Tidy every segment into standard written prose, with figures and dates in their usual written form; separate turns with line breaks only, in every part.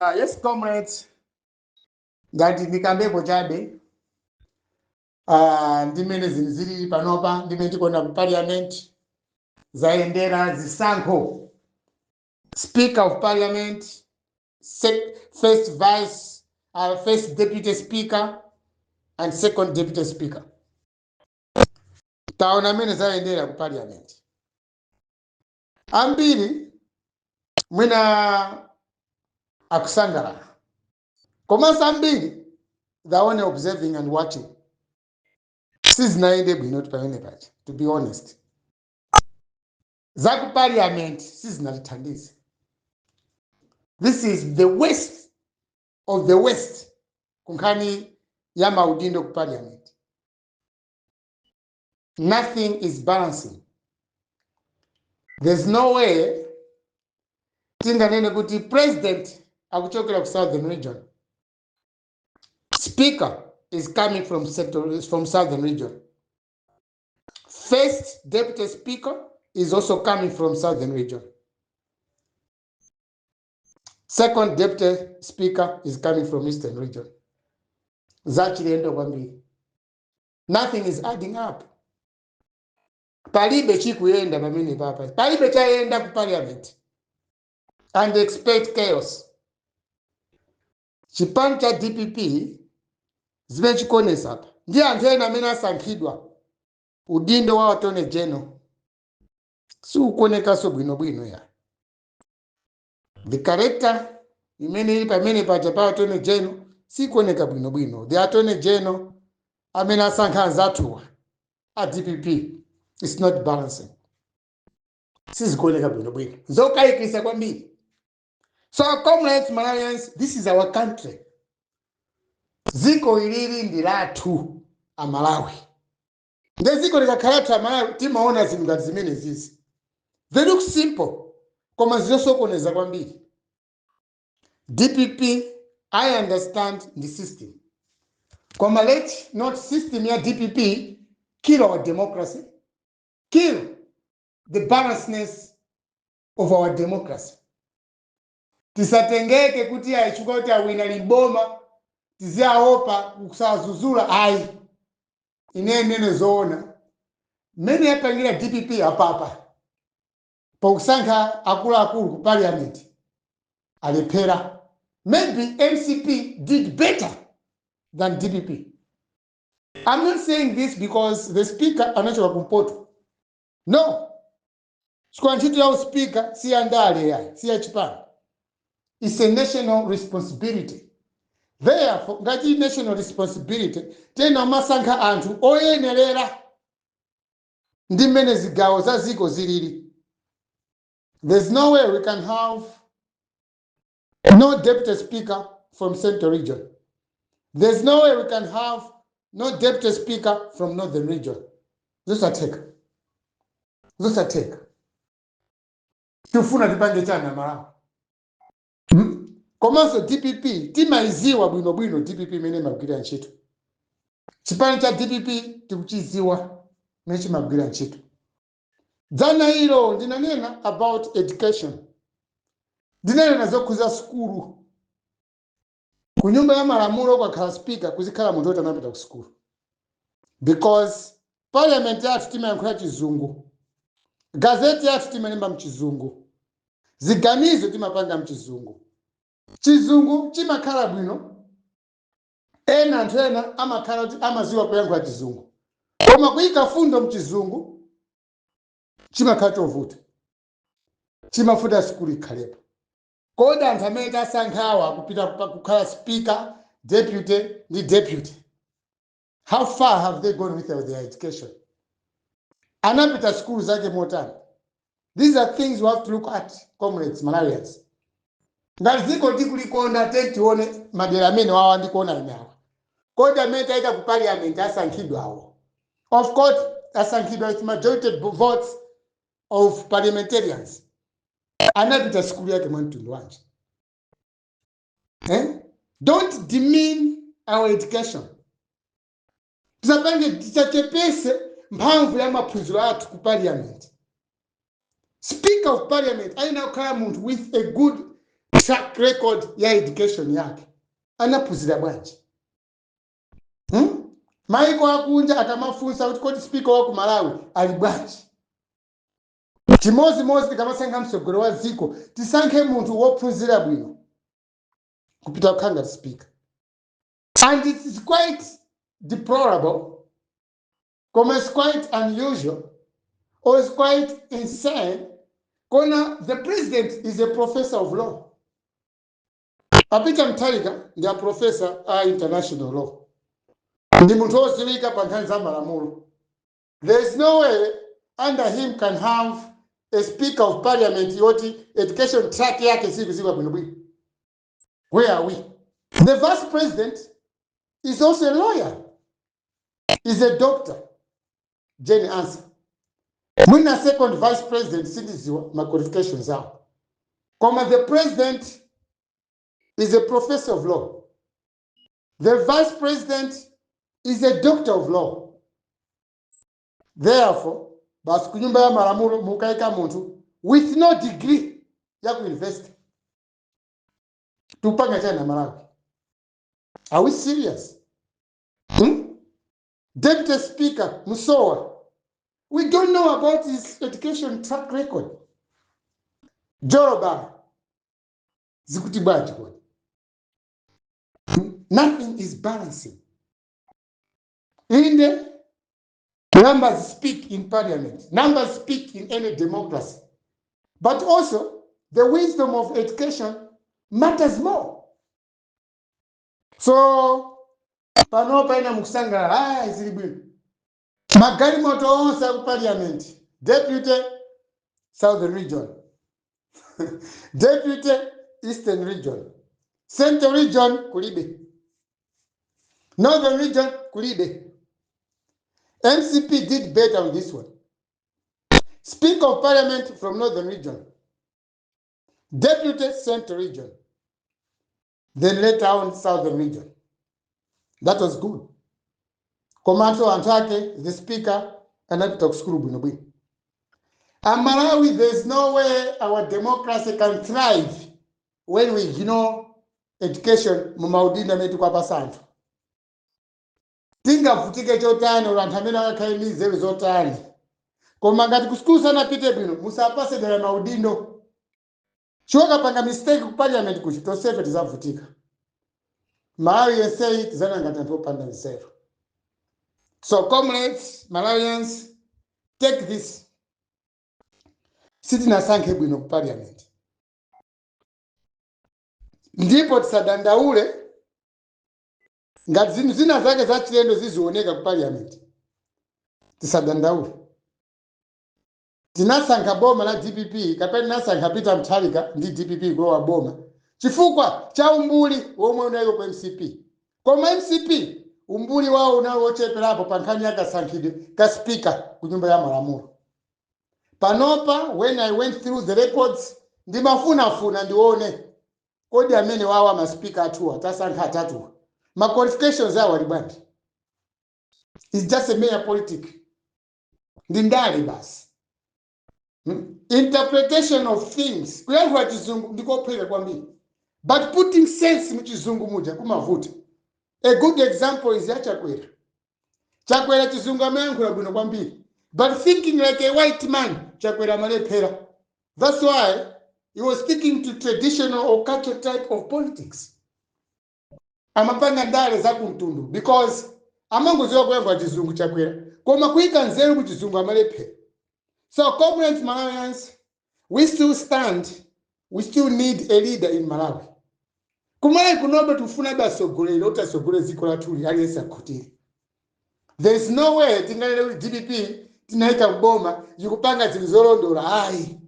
Yes, comrades, ngati ndikambepo chabe ndimene zinthu zilili panopa, ndimene tikuona ku parliament zayendera zisankho, speaker of parliament, first vice, first deputy speaker and second deputy speaker. Taona amene zayendera ku parliament. Ambiri mwina akusangalala, komanso ambiri they are only observing and watching. Sizinayende bwino pamene paja. To be honest, zaku parliament sizinatithandize. This is the worst of the worst kunkhani ya maudindo ku parliament. Nothing is balancing. There's no way tinganene kuti president akuchokera ku southern region, speaker is coming from central, from southern region, first deputy speaker is also coming from southern region, second deputy speaker is coming from eastern region. Zachilendo kwambiri. Nothing is adding up. Palibe chikuyenda pamene papa, palibe chayenda ku parliament, and expect chaos. Chipani cha DPP zimene chikuonesa apa ndi anthu ena amene asankhidwa udindo wa attorney general siukuonekanso bwinobwino ya the character imene ili pamene paja pa attorney general sikuoneka bwinobwino. The attorney general amene asankha anzathuwa a DPP is not balancing. Sizikuoneka bwinobwino, zokayikisa kwambiri. So comrades, Malawians, this is our country. Dziko ilili ndi lathu Amalawi. Nde dziko likakhala lathu Amalawi, timaona zinthu ngati zimene zizi. They look simple, koma zizosokoneza kwambiri. DPP, I understand the system, koma let not system ya DPP kill our democracy, kill the balancedness of our democracy. Tisatengeke kuti ayichuka kuti awina liboma, tiziaopa kusazuzula, ayi. Ine nene zoona, mmene yapangira DPP apapa pokusankha akuluakulu ku parliament, alephera. Maybe MCP did better than DPP. I'm not saying this because the speaker anachoka kumpoto, no. Chifukwa ntchito ya uspeaker si ya ndale yayi, si ya chipani. It's a national responsibility. Therefore, ngati national responsibility, tena umasankha anthu oyenerera ndi mmene zigawo za ziko zilili. There's no way we can have no deputy speaker from central region. There's no way we can have no deputy speaker from northern region. Zosatheka, zosatheka. Tifuna tipange chani Amalawi? Komanso DPP timayiziwa bwinobwino. DPP imene imagwira ntchito, chipani cha DPP tikuchiziwa imene chimagwira ntchito. Dzana ilo ndinanena about education, ndinanena zokhuza sukulu. Ku nyumba ya malamulo kwakhala speaker, kuzikhala munthu woti anapita ku sukulu, because parliament yathu timayankhula Chizungu, gazeti yathu timalemba mchizungu, ziganizo timapanga mchizungu. Chizungu chimakhala bwino. Ena, anthu ena amakhala kuti amaziwa kuyankhula Chizungu, koma kuyika fundo mchizungu chimakhala chovuta, chimafuta sukulu ikhalepo. Kodi anthu amene tasankhawa kupita kukhala speaker, deputy ndi deputy, how far have they gone with their education? Anapita sukulu zake motani? These are things we have to look at, comrades, Malawians. Ngati dziko tikulikonda, tione madera amene wawa ndikuona ineawa. Kodi amene taita ku parliament asankhidwawo, of course asankhidwa with majority votes of parliamentarians, anapita sukulu yake mwa mtundu wanji, eh? Don't demean our education. Tisapange, tisachepese mphamvu ya maphunziro athu ku parliament. Speaker of parliament ayenera kukhala munthu with a good Track record ya education yake, anaphunzira bwanji, Maiko akunja akamafunsa kuti kodi speaker wa ku Malawi ali bwanji? Chimozimozi tikamasankha mtsogoleri wa dziko, tisankhe munthu wophunzira bwino kupita kukhala ngati speaker. And it is quite deplorable, koma it's quite unusual or it's quite insane kona the president is a professor of law. A Peter Mutharika ndi a professor a international law, ndi munthu wodziwika pa nkhani za malamulo. There is no way under him can have a speaker of parliament yoti education track yake sikuziwa bwinobwino. Where are we? The vice president is also a lawyer, is a doctor, Jane Ansah. Mwina second vice president sindiziwa ma qualifications awo, koma the president is a professor of law, the vice president is a doctor of law. Therefore basi kunyumba ya malamulo mukaika munthu with no degree ya ku university, tupanga chani Malawi? Are we serious, Deputy Speaker Musowa, we don't know about his education track record. Joroba zikuti bwanji kodi? Nothing is balancing. Inde, numbers speak in parliament, numbers speak in any democracy, but also the wisdom of education matters more. So panopa ina mukusangalala, aya zili bwino, magalimoto onse aku parliament, deputy Southern Region, deputy Eastern Region, Central Region kulibe, Northern Region kulibe. MCP did better on this one. Speaker of Parliament from Northern Region, deputy Central Region, then later on Southern Region. That was good. Komanso anthu ake, the speaker anapita ku sukulu bwinobwino. Amalawi, there is no way our democracy can thrive when we ignore education mumaudindo amene tikuwapasa anthu. Tingavutike chotani olo anthu amene akakhale ndi nzeru zotani, koma ngati ku sukulu sanapite bwino, musapase dala maudindo. Chokapanga mistake ku parliament kuchi, tonsefe tizavutika. Malawi yenseyi tizana ngati anthu opanda nzeru. So comrades, Malawians, take this: sitinasankhe bwino ku parliament, ndipo tisadandaule ngati zinthu zina zake zachilendo zizioneka ku parliament. Tisadandaule. Tinasankha boma la DPP kapena tinasankha Peter Mutharika ndi DPP kulowa boma chifukwa cha umbuli womwe unaliko ku MCP. Koma MCP umbuli wawo unali wocheperapo pa nkhani ya kasankhidwe ka speaker ku nyumba ya malamulo. Panopa when I went through the records, ndimafunafuna ndione kodi amene wawa ma speaker athuwa tasankha atatuwa, ma qualifications awo ali bwanji? It's just a mere politic, ndi ndale basi. Interpretation of things, kuyankhula chizungu ndikophweka kwambiri, but putting sense muchizungu muja kumavuta. A good example is ya Chakwera. Chakwera chizungu amayankhula bwino kwambiri, but thinking like a white man, Chakwera amalephera. That's why he was sticking to traditional or cultural type of politics. Amapanga ndale za kumtundu because amangoziwa kuyankhula chizungu Chakwera, koma kuyika nzeru ku chizungu amalephera. So comrades, Malawians, we still stand, we still need a leader in Malawi. Kumalawi kunobe tifuna atsogoleri oti atsogolere dziko lathuli, aliyense akhutire. There is no way tinganene kuti DPP tinayika mboma ikupanga zinthu zolondola. Ayi,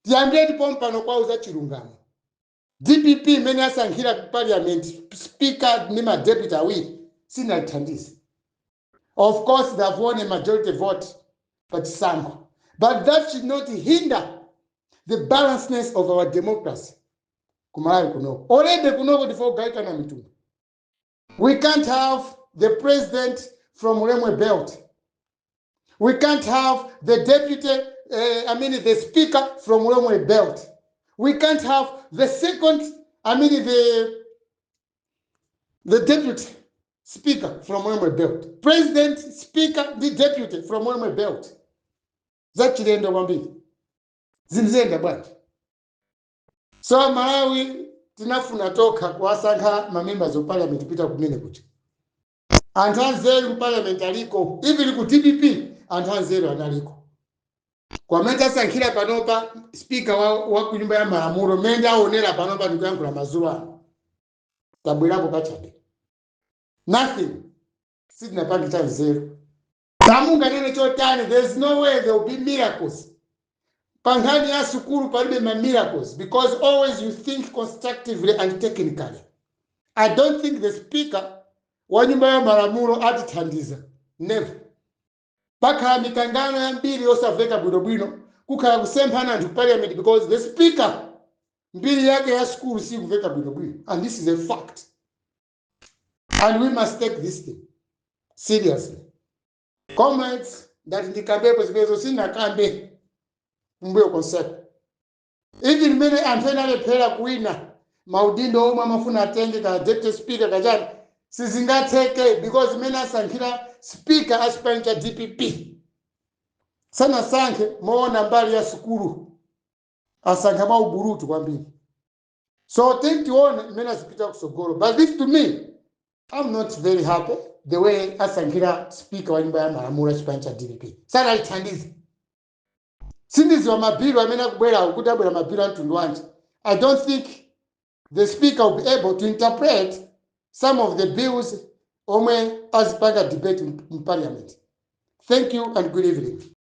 tiyambire tipompano kwauza chilungamo. DPP imene asankhira ku parliament speaker ndi ma deputy awiri sinalithandize. Of course they have won a majority vote pa chisankho, but that should not hinder the balancedness of our democracy. Kumalawi kunoko already kunoko ndife kugawikana mitundu. We can't have the president from Lomwe Belt, we can't have the deputy, I mean the speaker from Lomwe Belt. We can't have the deputy from We can't have the second, I mean, the deputy speaker from Lomwe Belt, president, speaker ndi deputy from Lomwe Belt. Zachilendo kwambiri. Zimzenda bwanji? So Malawi tinafuna tokha kuwasankha ma members of parliament kupita kumene kuja. Anthu anzeru mu parliament aliko. Even ku DPP anthu anzeru analiko. Kwamene tasankhira panopa speaker wa ku nyumba ya malamulo, mmene ndaonera panopa, ndikuyankhula madzulo ano, tabwerako pachabe, nothing. Sitinapange cha nzeru. Tamunganene chotani, there is no way there will be miracles pa nkhani ya sukulu. Palibe ma miracles because always you think constructively and technically. I don't think the speaker wa nyumba ya malamulo atithandiza, never. Pakhala mikangano yambiri yosamveka bwinobwino, kukhala kusemphana anthu ku parliament because the speaker mbiri yake ya sukulu sikumveka bwinobwino. And this is a fact and we must take this thing seriously. Comrades, ndati ndikambepo zimenezo. Sinakambe mbuyo konseko. Even mmene anthu ena alephera kuwina maudindo omwe amafuna atenge, ka deputy speaker kachani, sizingatheke because mmene asankhira speaker a chipani cha DPP, sanasankhe moona mbali ya sukulu, asankha mwa ubulutu kwambiri. So tione mmene azipita kusogolo, but this, to me, I'm not very happy the way asankhira speaker wa nyumba ya malamulo a chipani cha DPP. Sanalithandize. Sindiziwa mabilu amene akubwerawo kuti abwera mabilu a mtundu wanji. I don't think the speaker will be able to interpret some of the bills omwe azipanga debate in parliament. Thank you and good evening.